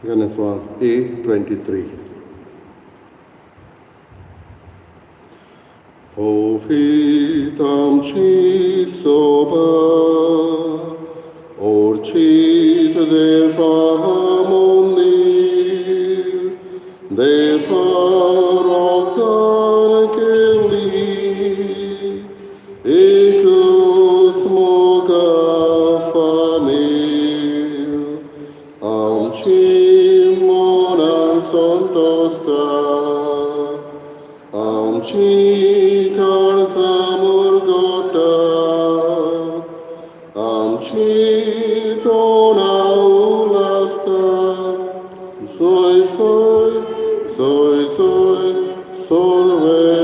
गाण्याचो ए 23. Povitam ci soba, orcit de famonir, de farocan keli, ecus moga fanil, amci monan sontosat, amci काळजामुरगोटात, आमची तोंडा उलासात, सोय सोय सोय सोय सर्वेस्पोरा.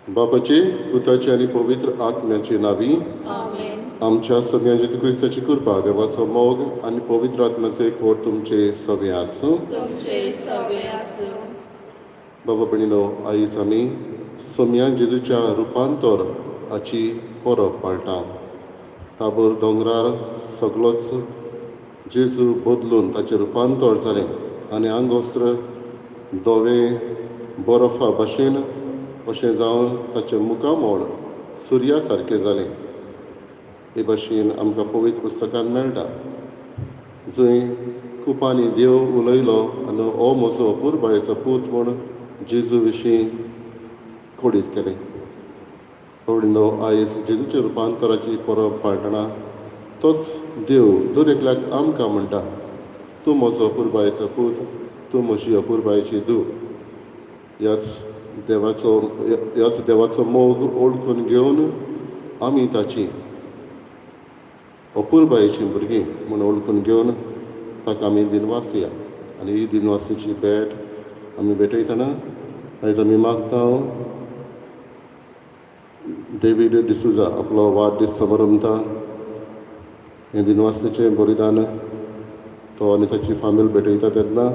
बापाचे, पुताचे आनी पवित्र आत्म्याचे नावी. आमेन. आमच्या सोम्या जेजू क्रिस्ताची कृपा, देवाचो मोग आनी पवित्र आत्म्याचो एकवट तुमचे सवे आसूं. तुमचे सवे आसूं. बाबा भयणीनो, आयज आमी सोम्या जेजूच्या रुपांतर हाची परब पाळटा. ताबोर दोंगरार सगळोच जेजू बदलून ताचें रुपांतर जालें आनी आंगवस्त्र धवें बर्फा भाशेन अशें जावन ताचें मुखामळ सुर्या सारकें जालें. हे भाशेन आमकां पवित्र पुस्तकान मेळटा, जंय कुपांनी देव उलयलो आनी हो म्हजो अपुरबायेचो पूत म्हूण जेजू विशीं कळीत केलें. भयणीनो, आयज जेजूच्या रुपांतराची परब पाळटना तोच देव दर एकल्याक आमकां म्हणटा, तूं म्हजो अपुरबायेचो पूत, तूं म्हजी अपुरबायेची धूव. ह्याच देवाचो मोग वळखून घेवन आमी ताची अपुरबायेचीं भुरगीं म्हूण वळखून घेवन ताका आमी दिनवासया. आनी ही दिनवासणेची भेट आमी भेटयतना आयज आमी मागता, डेवीड डिसुजा आपलो वाडदीस समारंभता. हें दिनवासणेचें बलिदान तो आनी ताची फामील भेटयता तेन्ना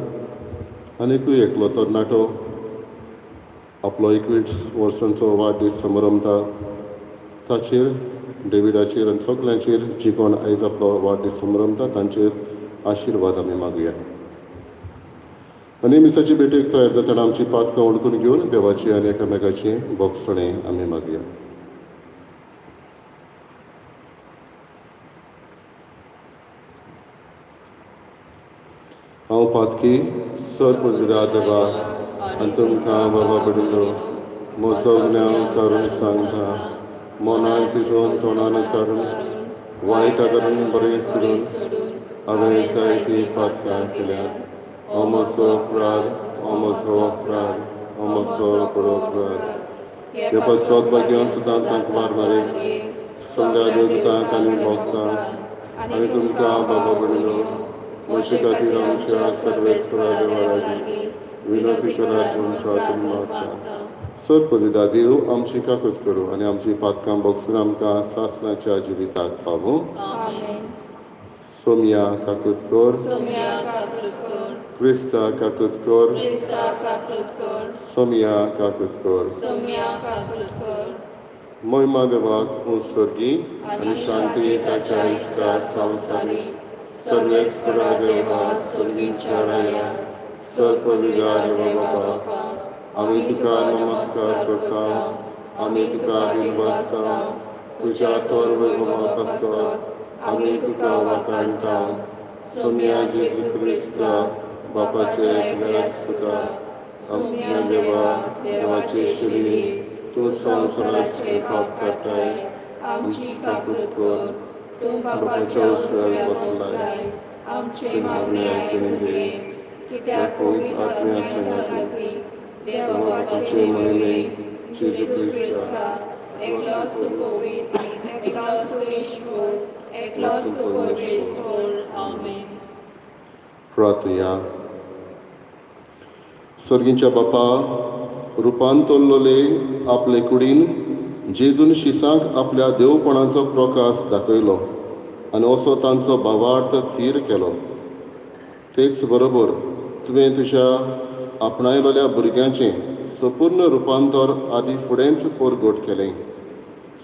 आनीकूय एकलो तरणाटो आपलो 21 वर्सांचो वाडदीस समारंभता. ताचेर, डेविडाचेर आनी सगल्यांचेर जी कोण आयज आपलो वाडदीस समारंभता तांचेर आशिर्वाद आमी मागुया. आनी मिसाची भेटेक तयार जातना आमची पातकां वळखून घेवन देवाची आनी एकामेकाची भोगसणें आमी मागुया. हांव पातकी सर्वविदा देवा आनी तुमकां बाबा भयणीनो म्हजो गुन्यांव विचारून सांगता. मनान चिंतून, तोंडान उच्चारून, वायट आदरून, बरें सोडून हांवें जायतीं पातकां केल्यात. हो म्हजो अपराध, हो म्हजो अपराध, हो म्हजो व्हड अपराध. हे पासत भाग्यान सदांच सांत मारयेक, सगळ्या देवदुतांक आनी भक्तांक आनी तुमकां बाबा भयणीनो म्हजे खातीर आमच्या सर्वेस्परा देवा लागीं विनंती करात म्हूण प्रार्थना मागता. सर्वपरिदा देव आमची काकूत करूं आनी आमची पातकां भोगसून आमकां सासणाच्या जिविताक पावूं. आमेन. सोमया काकूत कर. सोम्या काकूत कर. क्रिस्ता काकूत कर. क्रिस्ता काकूत कर. सोमया काकूत कर. सोम्या काकूत कर. महिमा देवाक उंच स्वर्गी आनी शांती ताच्या इश्टा संवसारी. सर्वेस्परा देवा, स्वर्गीच्या राया, सर्वविदा देवा बापा, आमी तुका नमस्कार करता, आमी तुका दिनवासता. तुज्या थोर वैभवा पासत आमी तुका वाखाणता. सोमया जेजू क्रिस्ता, बापाच्या एकल्याच पुता, आमच्या देवा, देवाचे शिरी, तूं संवसाराचे पाप काडटाय, आमची काकूत कर. तूं बापाच्या उजव्या बसलाय, आमचे मागणे आयकून घे. कित्याक पवित्र आत्म्या सांगाती देवा बापाचे महिमेंत जेजू क्रिस्ता, एकलोच तूं पवित्र, एकलोच तूं ईश्वर, एकलोच तूं परमेश्वर. आमेन. प्रार्थया. स्वर्गींच्या बापा, रुपांतरलोले आपले कुडीन जेजून शिसांक आपल्या देवपणाचो प्रकाश दाखयलो आनी असो तांचो भावार्थ थीर केलो. तेच बरोबर तुवें तुज्या आपणायलेल्या भुरग्यांचें संपूर्ण रुपांतर आदी फुडेंच परगट केलें.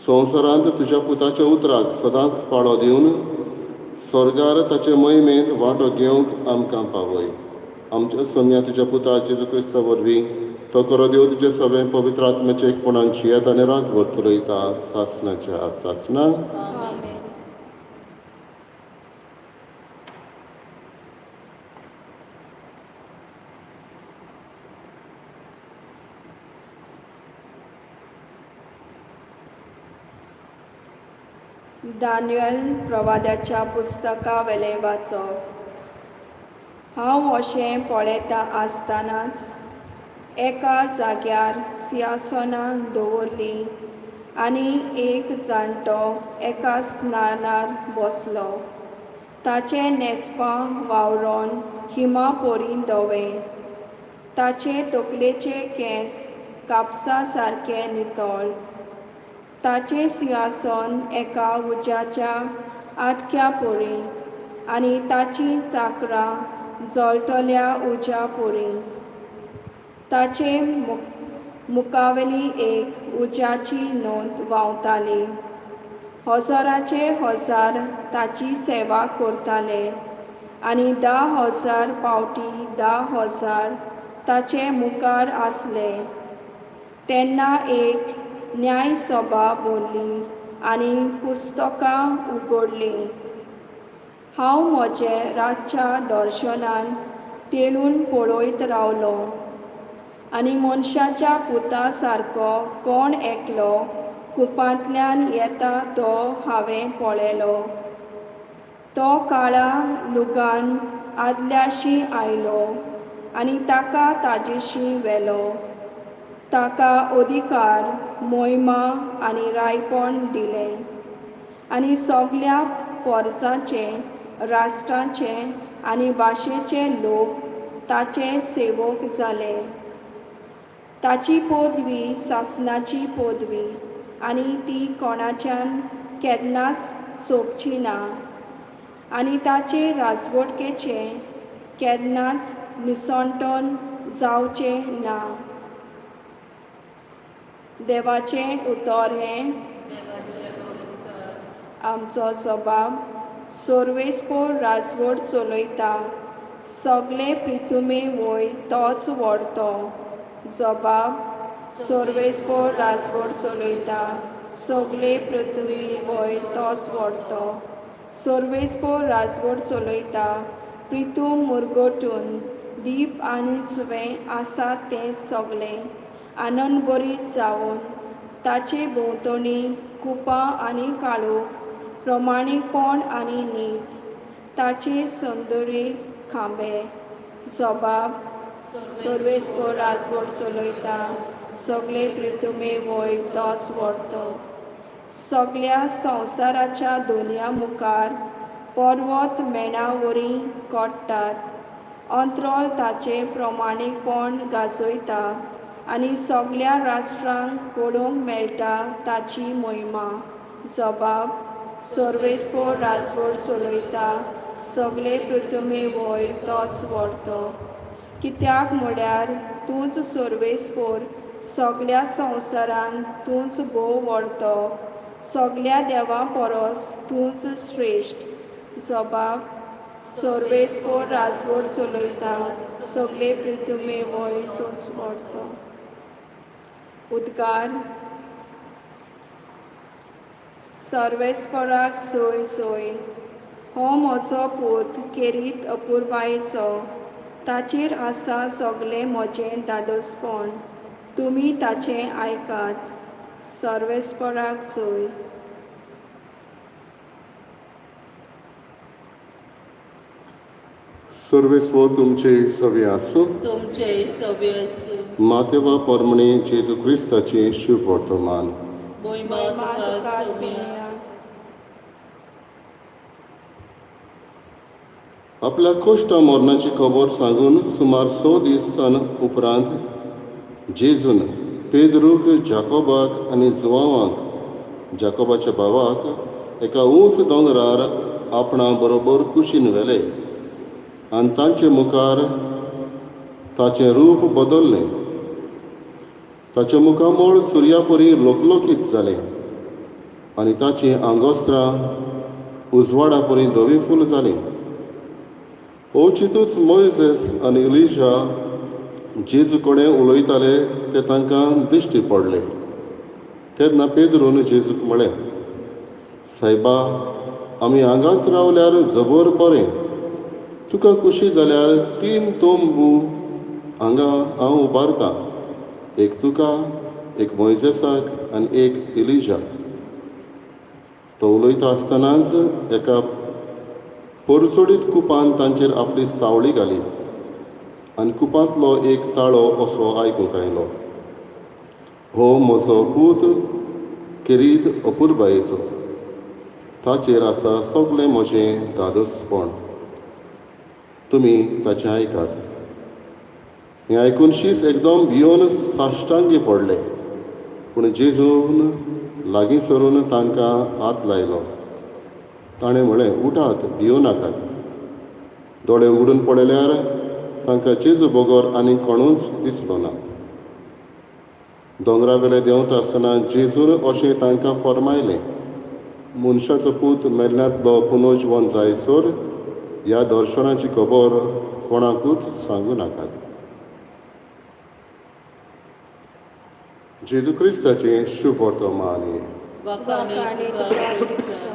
संवसारांत तुज्या पुताच्या उतराक सदांच पाळो दिवन स्वर्गार ताचे मोहिमेंत वांटो घेवंक आमकां पावय. आमच्या सोम्या तुज्या पुता जेजू क्रिस्ता वरवीं तो करो देव तुजे सगळें पवित्र आत्म्याचें एकपणान शियत आनी राजवट चलयता सासणाच्या सासणां. आमेन. दानियल प्रवाद्याच्या पुस्तका वेलें वाचप. हांव अशें पळयता आसतनाच एका जाग्यार सिंहासनां दवरलीं आनी एक जाणटो एका स्नानार बसलो. ताचें न्हेसपां वावरोन हिमा परी धवें, ताचे तकलेचे केंस कापसा सारके नितळ. ताचें सिंहासन एका उज्याच्या आटक्या परी आनी ताचीं चाकरां जळटल्या उज्या परी. ताचे मुखावेली एक उज्याची नोंद व्हांवताली. हजाराचे हजार ताची सेवा करताले आनी 10,000 पावटी 10,000 ताचे मुखार आसले. तेन्ना एक न्यायसभा भरली आनी पुस्तकां उगडलीं. हांव म्हजे रातच्या दर्शनान तेळून पळयत रावलो आनी मनशाच्या पुता सारको कोण एकलो कुपांतल्यान येता तो हांवें पळयलो. तो काळा लुगान आदल्याशी आयलो आनी ताका ताजेशी व्हेलो. ताका अधिकार, मोहिमा आनी रायपण दिलें आनी सगल्या पोरसांचे, राष्ट्रांचे आनी भाशेचे लोक ताचे सेवक जाले. ताची पदवी सासणाची पदवी आनी ती कोणाच्यान केन्नाच सोंपची ना आनी ताचे राजवटकेचें केन्नाच निसणटन जावचें ना. देवाचें उतर हें आमचो जबाब. सर्वेस्पोर राजवट चलयता, सगळे प्रिथुमे वयर तोच व्हरतो. जबाब: सर्वेस्पोर राजवट चलयता, सगळे पृथ्वी वयर तोच व्हरतो. सर्वेस्पोर राजवट चलयता, प्रिथूम मुरगटून दीप आनी जुवें आसा तें सगळें आनंदभरीत जावन ताचे भोंवतणी कुपां आनी काळोख, प्रमाणीकपण आनी नीट ताचे सौंदर्य खांबे. जबाब: सर्वेस्पोर राजवट चलयता, सगळे पृथ्वी वयर तोच व्हरतो. सगळ्या संवसाराच्या दोनया मुखार पर्वत मेणा वरी कोट्टात. अंतरोल ताचें प्रमाणीकपण गाजयता आनी सगळ्या राष्ट्रांक पळोवंक मेळटा ताची मोहिमा. जबाब: सर्वेस्पोर राजवट चलयता, सगळे पृथ्वी वयर तोच व्हरतो. कित्याक म्हळ्यार तूंच सर्वेस्पोर, सगळ्या संवसारांत तूंच भोव व्हरतो, सगळ्या देवां परस तूंच श्रेश्ठ. जबाब: सर्वेस्पोर राजवट चलयता, सगळे पृथ्वी वयर तूंच व्हरतो. उद्गार. सर्वेस्पराक सोय सोय. हो म्हजो पूत खेरीत अपुरबायेचो, ताचेर आसा सगळें म्हजें धादोसपण, तुमी ताचें आयकात. सर्वेस्पराक सोय. सर्वेस्पोर तुमचे सवे आसूं. तुमचे सवे आसूं. मातेवा परमणे जेजू क्रिस्ताचें शुभ वर्तमान. मोहिमा महिमा तुका तुका सोम्या. सोम्या. आपल्या कश्ट मरणाची खबर सांगून सुमार 6 दिसां उपरांत जेजून पेद्रूक, जाकोबाक आनी जुवांवाक, जाकोबाच्या भावाक, एका उंच दोंगरार आपणा बरोबर कुशीन व्हेले आनी तांचे मुखार ताचें रूप बदल्लें. ताचें मुखामळ सुर्यापरी लोकलोकीत जालें. आनी ताचीं आंगोस्त्रां उजवाडा परी धवीं फूल जालीं. अवचितूच मोयजेस आनी इलिशा जेजू कडेन उलयताले ते तांकां दिश्टी पडले. तेन्ना पेद्रून जेजूक म्हळें, सायबा, आमी हांगाच रावल्यार जबर बरें. तुका खुशी जाल्यार 3 तंबू हांगा हांव उबारतां, एक तुका, एक मोयजेसाक आनी एक इलिजाक. तो उलयता आसतनाच एका परजळीत कुपान तांचेर आपली सावळी घाली आनी कुपांतलो एक ताळो असो आयकूंक आयलो, हो म्हजो पूत खेरीत अपुरबायेचो, ताचेर आसा सगलें म्हजें धादोसपण, तुमी ताचें आयकात. हें आयकून शीस एकदम भियोन साश्टांगी पडले. पूण जेजून लागीं सरून तांकां हात लायलो. ताणें म्हळें, उठात, भियो नाकात. दोळे उगडून पळयल्यार तांकां जेजू बगर आनी कोणूच दिसलो ना. दोंगरा वेले देंवता आसतना जेजून अशें तांकां फर्मायलें, मनशाचो पूत मेल्ल्यांतलो पुनर्जिवन जायसर ह्या दर्शनाची खबर कोणाकूच सांगू नाकात. जेजू क्रिस्ताचें शुभवर्तमान. वाखाणे तुका क्रिस्ता.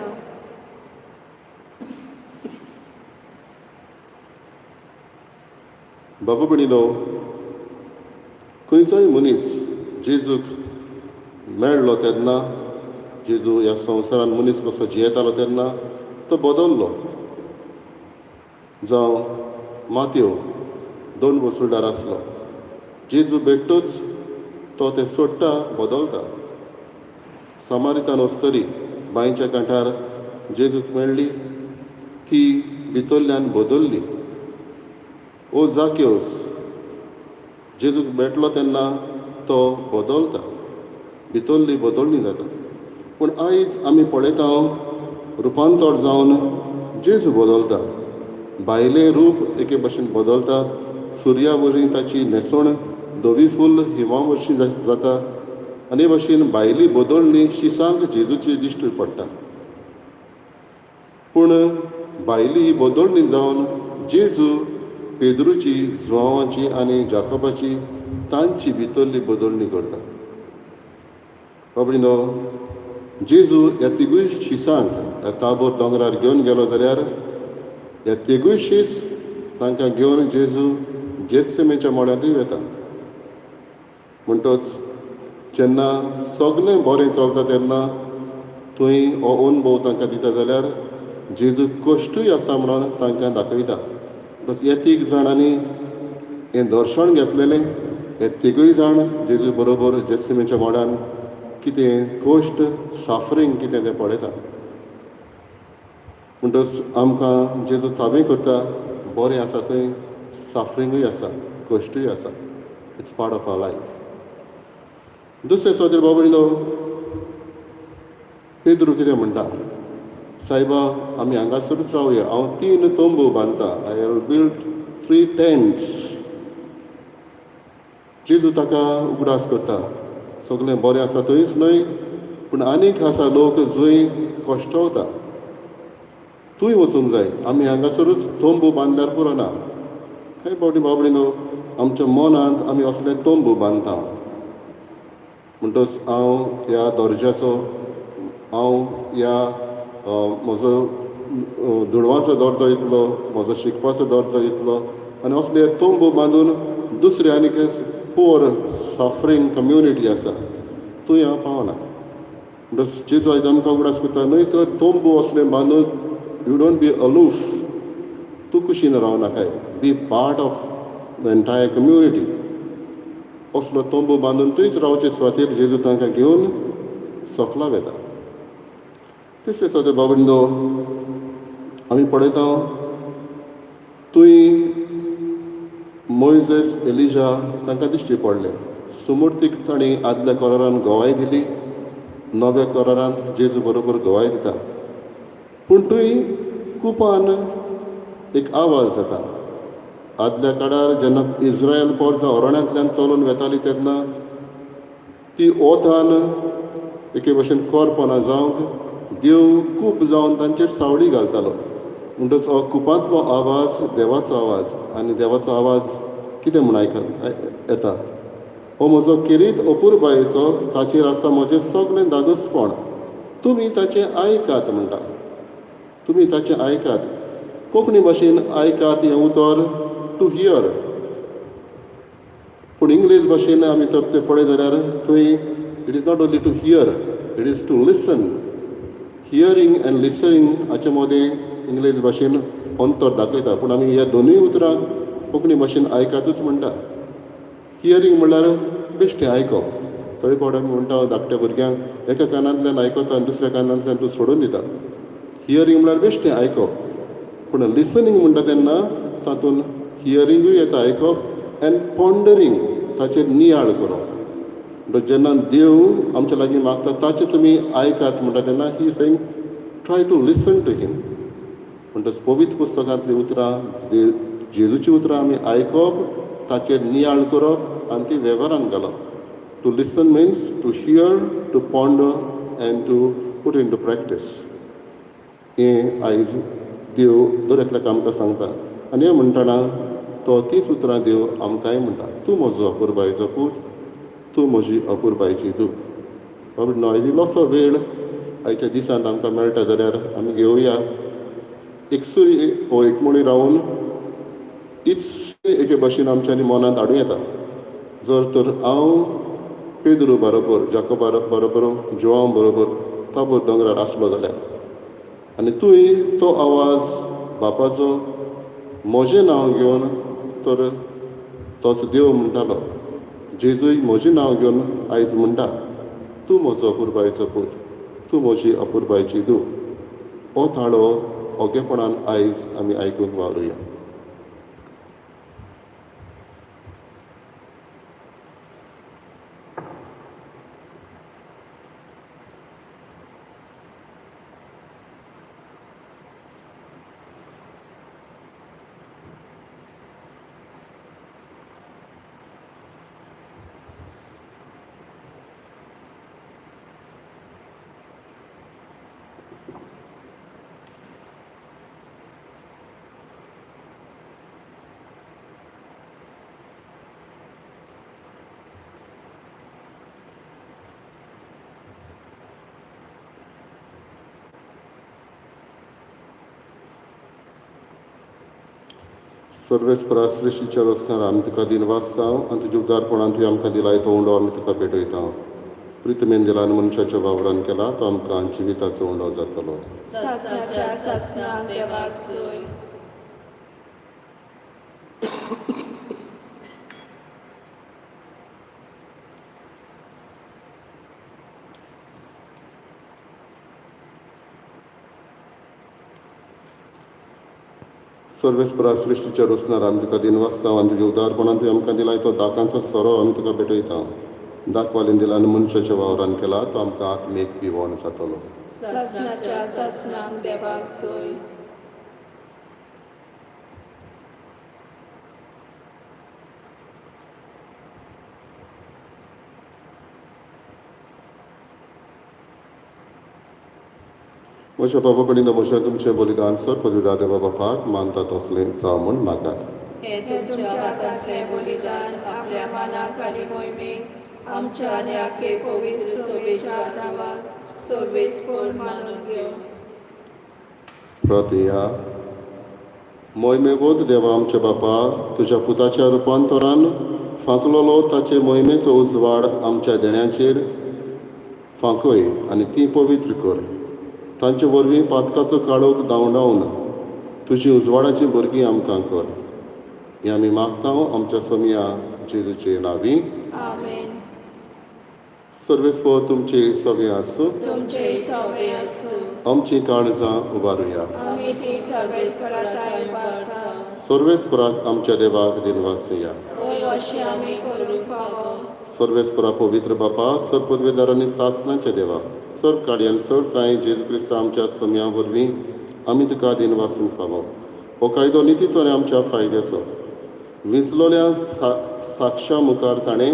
बाबा भयणीनो, खंयचोय मनीस जेजूक मेळ्ळो तेन्ना, जेजू ह्या संवसारान मनीस कसो जियेतालो तेन्ना तो बदल्लो. जावं मात्यो 2 वसुलदार आसलो, जेजू भेटतूच तो तें सोडटा, बदलता. सामारितान अस्तरी बांयच्या कांठार जेजूक मेळ्ळी, ती भितरल्यान बदल्ली. ओ जाक्योस जेजूक भेटलो तेन्ना तो बदलता, भितरली बदलणी जाता. पूण आयज आमी पळयता रुपांतर जावन जेजू बदलता, भायलें रूप एके भशेन बदलता. सुर्या वरवीं ताची न्हेसण धवी फूल हिमा वरशीं जाता आनी हे भशेन भायली बदलणी शिसांक जेजूची दिश्टी पडटा. पूण भायली बदलणी जावन जेजू पेद्रूची, जुवांवाची आनी जाकोबाची तांची भितरली बदलणी करता. बाबडीनो, जेजू ह्या तिगूय शिसांक ह्या ताबोर दोंगरार घेवन गेलो जाल्यार ह्या तिगूय शीस तांकां घेवन जेजू जेत्सेमेच्या मळ्यांतूय वता. म्हणटच जेन्ना सगलें बरें चलता तेन्ना थंय हो अनुभव तांकां दिता जाल्यार जेजू कश्टूय आसा म्हणून तांकां दाखयता. बस ह्या तीग जाणांनी हें दर्शन घेतलेलें, हे तिगूय जाण जेजू बरोबर जेत्सेमेच्या मळ्यान कितें कश्ट, साफरींग कितें तें पळयता. म्हणटच आमकां जेजू ताबे करता, बरें आसा थंय साफरींगूय आसा, कश्टूय आसा. It's part of our life. दुसरे सुवातेर बाबडीनो पेद्रू कितें म्हणटा, सायबा आमी हांगासरूच रावया, हांव 3 तंबू बांदता, I will build 3 tents. जेजू ताका उगडास करता, सगळें बरें आसा थंयच न्हय, पूण आनीक आसा लोक जंय कश्टवता, तूंय वचूंक जाय, आमी हांगासरूच तंबू बांदल्यार पुरो ना. कांय फावटी बाबडीनो आमच्या मनांत आमी असले तंबू बांदता. म्हणटच हांव ह्या दर्जाचो, हांव ह्या म्हजो दुडवांचो दर्जो इतलो, म्हजो शिकपाचो दर्जो इतलो, आनी असले तंबू बांदून दुसरे आनीक पुअर सफरींग कम्युनिटी आसा थंय हांव पावना. म्हणटच जेजू आयज आमकां उगडास करता न्हय, सर तंबू असले बांदून you don't be aloof, तूं कुशीन रावनाकाय, be part of the entire community. असलो तंबू बांदून थंयच रावचे सुवातेर जेजू तांकां घेवन सकला वेता. तिसरे सुवातेर बाबडिंदो आमी पळयता थंय मोयजेस, एलिजा तांकां दिश्टी पडले. सुमूर्तीक तांणी आदल्या करारान गवाय दिली, नव्या करारांत जेजू बरोबर गवाय दिता. पूण थंय कुपान एक आवाज जाता. आदल्या काळार जेन्ना इस्रायल पोरसां अरण्यांतल्यान चलून वेताली तेन्ना ती ओतान एके भशेन कोरपोना जावंक देव कूप जावन तांचेर सावळी घालतालो. म्हणटच हो कुपांतलो आवाज देवाचो आवाज आनी देवाचो आवाज कितें म्हूण आयकत येता, हो म्हजो खेरीत अपुरबायेचो, ताचेर आसा म्हजें सगळें धादोसपण, तुमी ताचें आयकात म्हणटा. तुमी ताचें आयकात. कोंकणी भाशेन आयकात हें उतर टू here, पूण इंग्लीश भाशेन आमी तर तें पळयत जाल्यार थंय it is not only to hear, it is to listen. Hearing and listening हाचे मदें इंग्लीश भाशेन अंतर दाखयता, पूण आमी ह्या दोनूय उतरांक कोंकणी भाशेन आयकातूच म्हणटा. हियरींग म्हणल्यार बेश्टें आयकप. थोडे फावट आमी म्हणटा धाकट्या भुरग्यांक एका कानांतल्यान आयकता आनी दुसऱ्या कानांतल्यान तूं सोडून दिता. हियरींग म्हणल्यार बेश्टें आयकप, पूण लिसनींग म्हणटा तेन्ना तातूंत हियरिंगूय येता, आयकप, एन्ड पॉन्डरींग, ताचेर नियाळ करप. म्हणटा जेन्ना देव आमच्या लागीं मागता ताचें तुमी आयकात म्हणटा तेन्ना he saying try to listen to him. म्हणटच पवित्र पुस्तकांतलीं उतरां, जेजूचीं उतरां आमी आयकप, ताचेर नियाळ करप आनी ती वेव्हारान घालप. To listen means to hear, to ponder and to put into practice. हें आयज देव दर एकल्याक आमकां सांगता आनी हें म्हणटना तो तीच उतरां देव आमकांय म्हणटा, तूं म्हजो अपुरबायेचो पूत, तूं म्हजी अपुरबायेची धूव. बाबा आयज इल्लोसो वेळ आयच्या दिसांत आमकां मेळटा जाल्यार आमी घेवया एकसुरी वो एकमुणी रावन हीच एके भाशेन आमच्यांनी मनांत हाडूं येता. जर तर हांव पेद्रू बरोबर, जाकोबा बरोबर, जुआंव बरोबर ताबोर दोंगरार आसलो जाल्यार आनी तूंय तो आवाज बापाचो म्हजें नांव घेवन, तर तोच देव म्हणटालो, जेजूय म्हजें नांव घेवन आयज म्हणटा, तूं म्हजो अपुरबायेचो पूत, तूं म्हजी अपुरबायेची धूव. हो ताळो ओगेपणान आयज आमी आयकूंक वावरुया. सर्वेस्परा सृश्टीच्या रचणार आमी तुका दिन वाचता आनी तुज्या उदारपणान तुवें आमकां दिलाय तो उंडो आमी तुका भेटयता. प्रितमेन दिला आनी मनशाच्या वावरान केला तो आमकां जिविताचो उंडो जातलो. सासणाच्या सासणाक देवाक सोय. सर्वेस्परा सृश्टीच्या रचणार आमी तुका दिन वाचता आनी तुज्या उदारपणान तुवें आमकां दिलाय तो दाकांचो सोरो आमी तुका भेटयता. दाखवालीन दिला आनी मनशाच्या वावरान केला तो आमकां आत्मीक पिवण जातलो. सासणाच्या सासणाक देवाक सोय. म्हज्या बाबा कडेन म्हज्या तुमचें बलिदान सर पदवीदा देवा बापाक मानता तसलें जावं म्हूण मागात. हें तुमच्या हातांतलें बलिदान आपल्या मानाक आनी मोहिमेक आमच्या आनी आखे पवित्र सभेच्या नांवाक सर्वेस्पर मानून घेवं. प्रार्थया. मोहिमेबोध देवा आमच्या बापा, तुज्या पुताच्या रुपांतरान फांकलेलो ताचे मोहिमेचो उजवाड आमच्या देण्याचेर फांकय आनी ती पवित्र कर. तांचे वरवीं पातकाचो काळोख धांवडावन तुजी उजवाडाची भुरगीं आमकां कर. हें आमी मागता आमच्या सोमया जेजूचे नांवी. आमेन. सर्वेस्पर तुमचे सगळे आसूं. तुमचे सवे आसूं. आमची काळजां उबारुया. आमी ती सर्वेस्परा थांय उबारता. सर्वेस्पराक आमच्या देवाक दिनवासया. होय, अशें आमी करूंक फावो. सर्वेस्परा पवित्र बापा, सर पदवेदार आनी सासणाच्या देवा, सर्व काडयान सर्व तांय जेजू क्रिस्ता आमच्या सोम्या वरवीं आमी तुका दिनवासूंक फावो. हो कायदो नितीचो आनी आमच्या फायद्याचो. विंचलोल्या साक्षा मुखार ताणें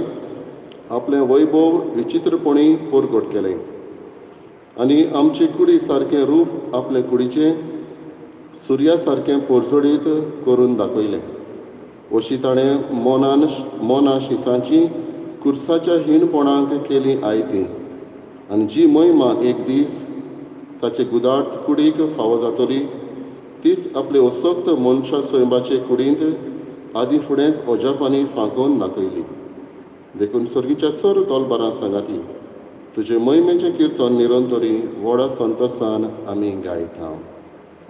आपलें वैभव विचित्रपणी परगट केलें. आनी आमचे कुडी सारकें रूप आपले कुडीचें सुर्या सारकें पोरजोडीत करून दाखयलें. अशी ताणें मोनान मोना शिसांची कुर्साच्या हीणपणाक केली आयती आनी जी महिमा एक दीस ताचे गुदाट कुडीक फावो जातली तीच आपले असक्त मनशा सैमाचे कुडींत आदी फुडेंच अजापांनी फांकोवन दाखयली. देखून सर्गीच्या सर तोलबारां सांगाती तुजे महिमेचें किर्तन निरंतरी व्हडा संतोसान आमी गायता.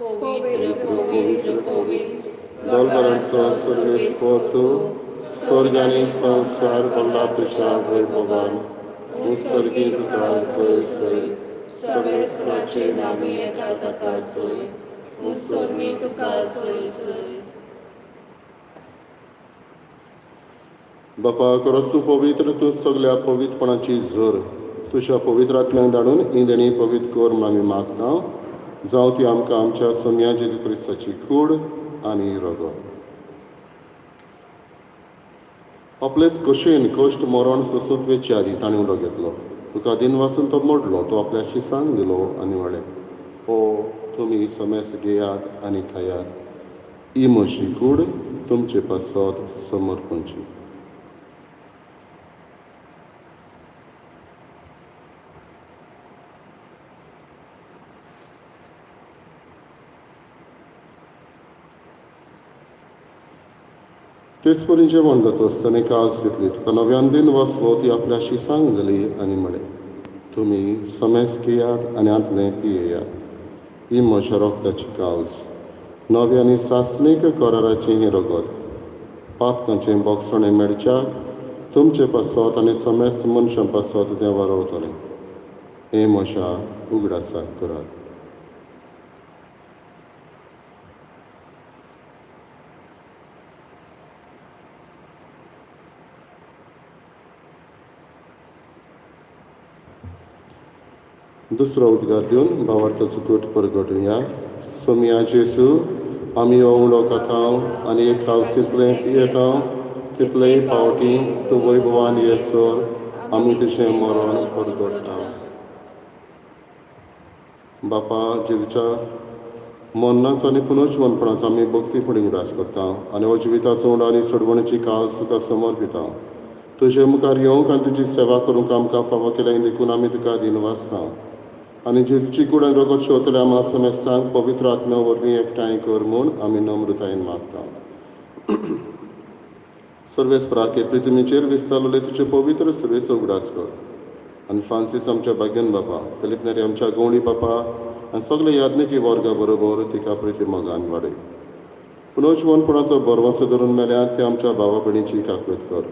पवित्र पवित्र पवित्र दोलबारांचो सर्वेस्पर तूं, स्वर्ग आनी संवसार भरला तुज्या वैभवान. उत्सर्गी तुका जय जय. सर्वेस्पराचे नामी येता ताका सोय, उत्सर्गी तुका सोय सोय. बापा खरोच तूं पवित्र, तूं सगल्या पवित्रपणाची झर. तुज्या पवित्र आत्म्याक धाडून ही देणी पवित्र कर म्हूण आमी मागता. जावं ती आमकां आमच्या सोम्या जेजू क्रिस्ताची कूड आनी रगत. आपलेच कशेन कश्ट मरण सोंसूंक वेचे आदीं ताणें उलो घेतलो. तुका दिनवासून तो मोडलो, तो आपल्या शिसांक दिलो आनी म्हळें, ओ तुमी समेस घेयात आनी खायात, ही म्हजी कूड तुमचे पासत समर्पणची. तेच परी जेवण जातच ताणें कास घेतली, तुका नव्यान दिन वाचलो, ती आपल्या शिसांक दिली आनी म्हळें, तुमी समेस घेयात आनी हांतलें पियेयात, ही म्हज्या रगताची काल्स, नव्या आनी सासणीक कराराचें हें रगत, पातकांचें बोगसणें मेळच्याक तुमचे पासत आनी समेस्त मनशां पासत तें वारवतलें. हें म्हज्या उगडासाक करात. दुसरो उद्गार दिवन भावार्थाचो गट परगटुया. सोमया जेजू, आमी हो उडो खाता आनी एक कालसींतलें पियेता तितलेय पावटी तूं वैभवान येसर आमी तुजें मरण परगट्टा. बापा, जेजूच्या मरणाचो आनी पुनर्जिवनपणाचो आमी भक्ती फुडें उगडास करता आनी हो जिविताचो उंडो आनी सोडवणेची काल तुका समर्पिता. तुजे मुखार येवंक आनी तुजी सेवा करूंक आमकां फावो केल्या देखून आमी तुका दिनवासता. आनी जेजूची कूड आनी रगत शेवतल्या आमा समेस्तांक पवित्र आत्म्या वरवीं एकठांय कर म्हूण आमी नम्रतायेन मागता. सर्वेस्पराके पृथ्वीचेर विस्तारलेले तुजे पवित्र सेवेचो उगडास कर आनी फ्रांसीस आमच्या भाग्यन बापा, फिलीप नेरी आमच्या गवळी बापा आनी सगळे याज्ञिकी वर्गा बरोबर तिका प्रिती मोगान वाडय. पुनर्जिवनपणाचो भरवंसो धरून मेल्या ते आमच्या भावा भयणीची काकळूत कर.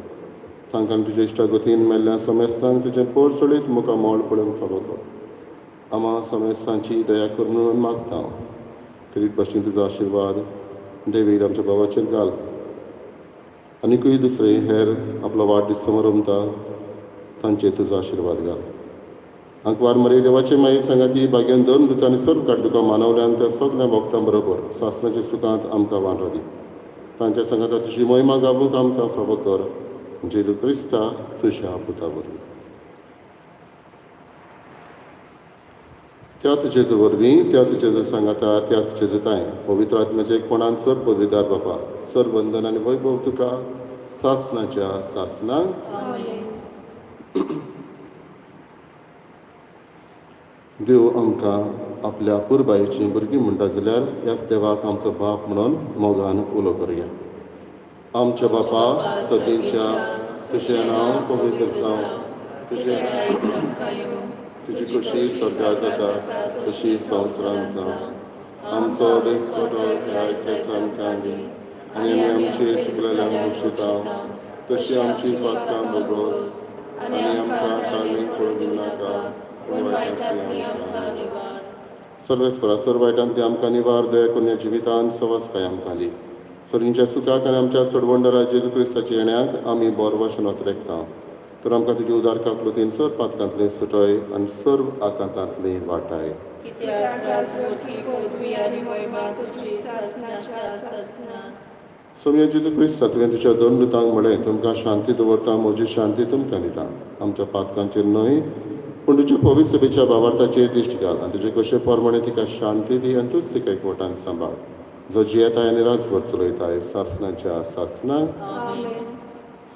तांकां तुजे इश्टागतीन मेल्ल्या समेस्तांक तुजें पोर सोडीत मुखामळ पळोवंक फावो कर. आमा समेस्तांची दया कर म्हणून मागता. करीत भाशेन तुजो आशिर्वाद डेवीड आमच्या भावाचेर घाल. आनीकूय दुसरे हेर आपलो वाडदीस समारंभता तांचेर तुजो आशिर्वाद घाल. आंकवार मरे देवाचे माई सांगाती भाग्यान दोन दुतांनी आनी सर्व काड तुका मानवल्यान त्या सगल्या भक्तां बरोबर सासणाच्या सुखांत आमकां वांटो दी. तांच्या सांगाता तुजी महिमा गावूंक आमकां फावो कर. जेजू क्रिस्ता तुज्या पुता वरवीं. त्याच जेजू वरवीं, त्याच जेजू सांगाता, त्याच जेजूताय पवित्र आत्म्याचे एकपणान सर पदवीदार बापा, सर वंदन आनी वैभव तुका सासणाच्या सासणाक. देव आमकां आपल्या पुरबायेचीं भुरगीं म्हणटा जाल्यार ह्याच देवाक आमचो बाप म्हणून मोगान उलो करुया. आमच्या बापा सगळींच्या, तुजें नांव पवित्र जावं, तुजें तुजी खोशी स्वर्गात जाता तशी संवसारांत जावं. आमचो दिसपटो ह्या दिसा आमकां दी आनी आमी आमचे चुकलेल्यांक बक्षिता तशी आमची पातकां भोगोस आनी आमकां ताळणी पडून दिवं नाका, पूण वायटांतली आमकां निवार. सर्वेस्परा सर्व वायटांतली आमकां निवार, दया करून ह्या जिवितांत सवसकाय आमकां दी. सर्गीच्या सुखाक आनी आमच्या सोडवणदारा जेजू क्रिस्ताच्या येण्याक आमी बोरवाशनत रेखता. तर आमकां तुजी उदार काकलुतीन सर्व पातकांतले सुटय आनी सर्व आकांतांतली वाटाय. कित्याक राजवटी पदवी आनी महिमा तुजी सासणाच्या सासणाक. सोमया जेजू क्रिस्ता, तुवें तुज्या दोन दुतांक म्हळें, तुमकां शांती दवरता, म्हजी शांती तुमकां दिता. आमच्या पातकांचेर न्हय पूण तुज्या पवित्र सभेच्या भावार्थाचेर दिश्ट घाल आनी तुजे कशे प्रमाणे तिका शांती दी आनी तूंच तिका एकवटान सांबाळ, जो जियेताय आनी राजवट चलयताय सासनाच्या सासनाक. आमेन.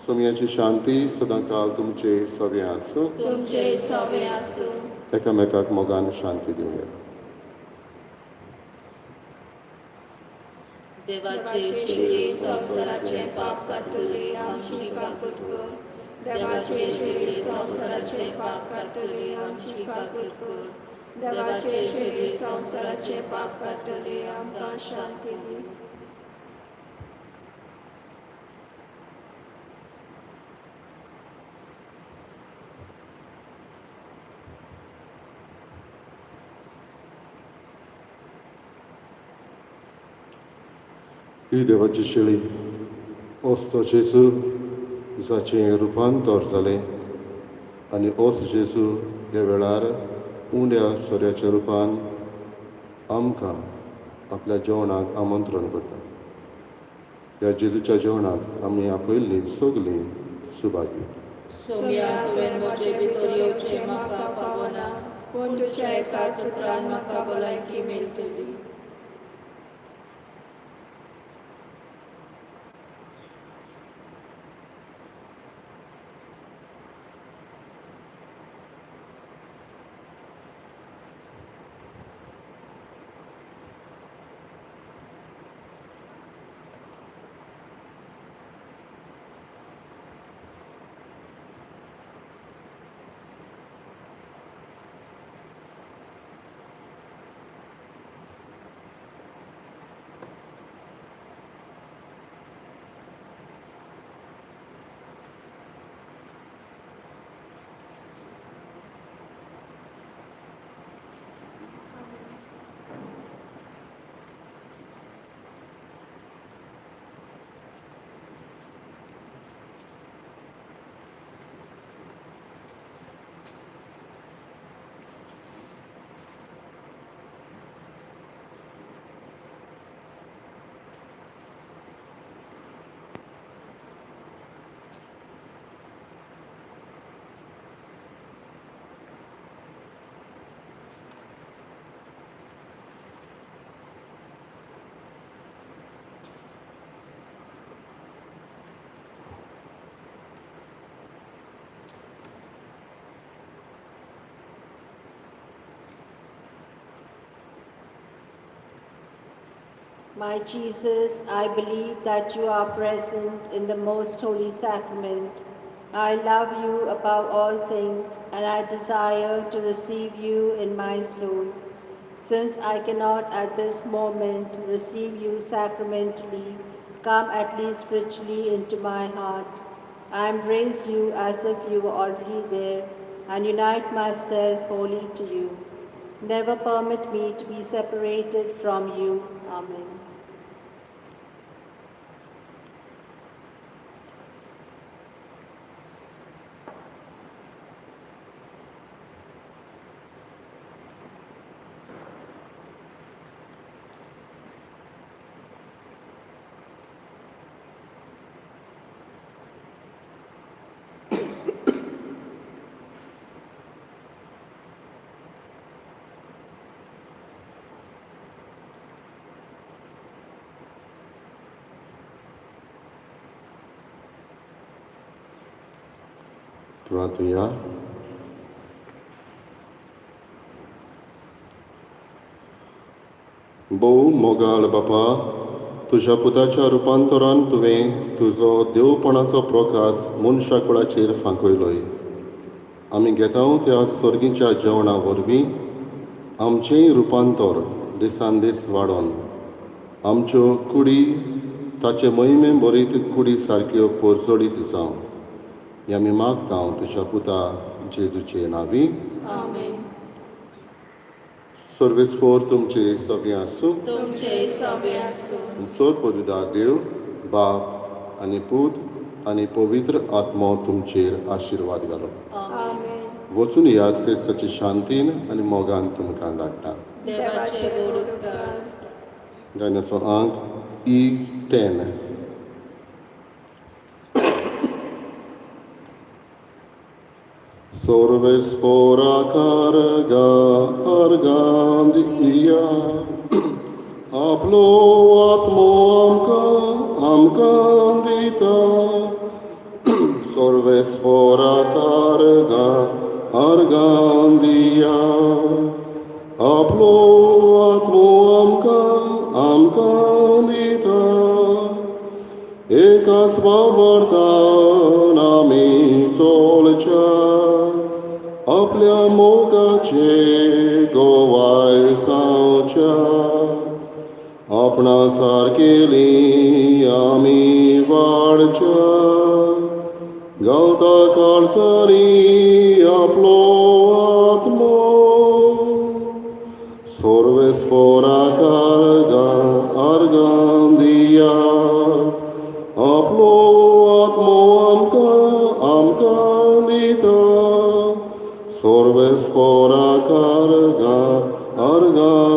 सोमयाची शांती सदांकाल तुमचे सगळें आसूं. तुमचे सवे आसूं. एकामेकाक मोगान शांती दिवया. देवाचे देवाचे शिरी संवसाराचे पाप काडटली आमची काकूट कर. देवाचे शिरी संवसाराचे पाप काडटली आमची काकूट कर. देवाचे शिरी संवसाराचे पाप काडटली आमकां शांती दी. ही देवाची शेळी, ओस्तो जेजू जाचें रुपांतर जालें आनी ओस जेजू ह्या वेळार उण्या सोऱ्याच्या रुपान आमकां आपल्या जेवणाक आमंत्रण करता. ह्या जेजूच्या जेवणाक आमी आपयल्लीं सगलीं सुभागी. सोम्या, तुवें म्हजे भितर येवचें म्हाका फावना, पूण तुज्या एका सुत्रान म्हाका भलायकी मेळटली. My Jesus, I believe that you are present in the most holy sacrament. I love you above all things, and I desire to receive you in my soul. Since I cannot at this moment receive you sacramentally, come at least spiritually into my heart. I embrace you as if you were already there, and unite myself wholly to you. Never permit me to be separated from you. Amen. तुया भोव मोगाळ बापा, तुज्या पुताच्या रुपांतरान तुवें तुजो देवपणाचो प्रकाश मनशा कुळाचेर फांकयलोय. आमी घेता त्या सर्गीच्या जेवणा वरवीं आमचेंय रुपांतर दिसान दीस वाडोवन आमच्यो कुडी ताचे मोहिमे बरीत कुडी सारक्यो पोरजोडीत जावं, हें आमी मागता तुज्या पुता जेजूचे नांवी. आमेन. सर्वेस्पोर तुमचे सगळें आसूं. तुमचे सवे आसूं. सोर पवित्र देव बाप आनी पूत आनी पवित्र आत्मो तुमचेर आशिर्वाद घालो. आमेन. वचून याद क्रिस्ताची शांतीन आनी मोगान तुमकां धाडटा. देवाचे व्हड उपकार. गायनाचो आंक E10. सोर्वेस्पोरा कारगा अर्गां दिया आपलो आत्मो आमकां आमकां दिता. सोर्वेस्पोरा कारगा अर्गां दिया आपलो आत्मो आमकां आमकां दिता. एकाच वावरतान आमी चोलच्या आपल्या मोगाचे गोवाय सावच्या आपणा सारकेली आमी वाडच्या घालता काळसारी आपलो आत्मो. सोर्वेस्पोरा कारगा अर्गां दियात आपलो आत्मो आमकां आमकां दिता. सोर्वेस्पोरा कारगा अर्गां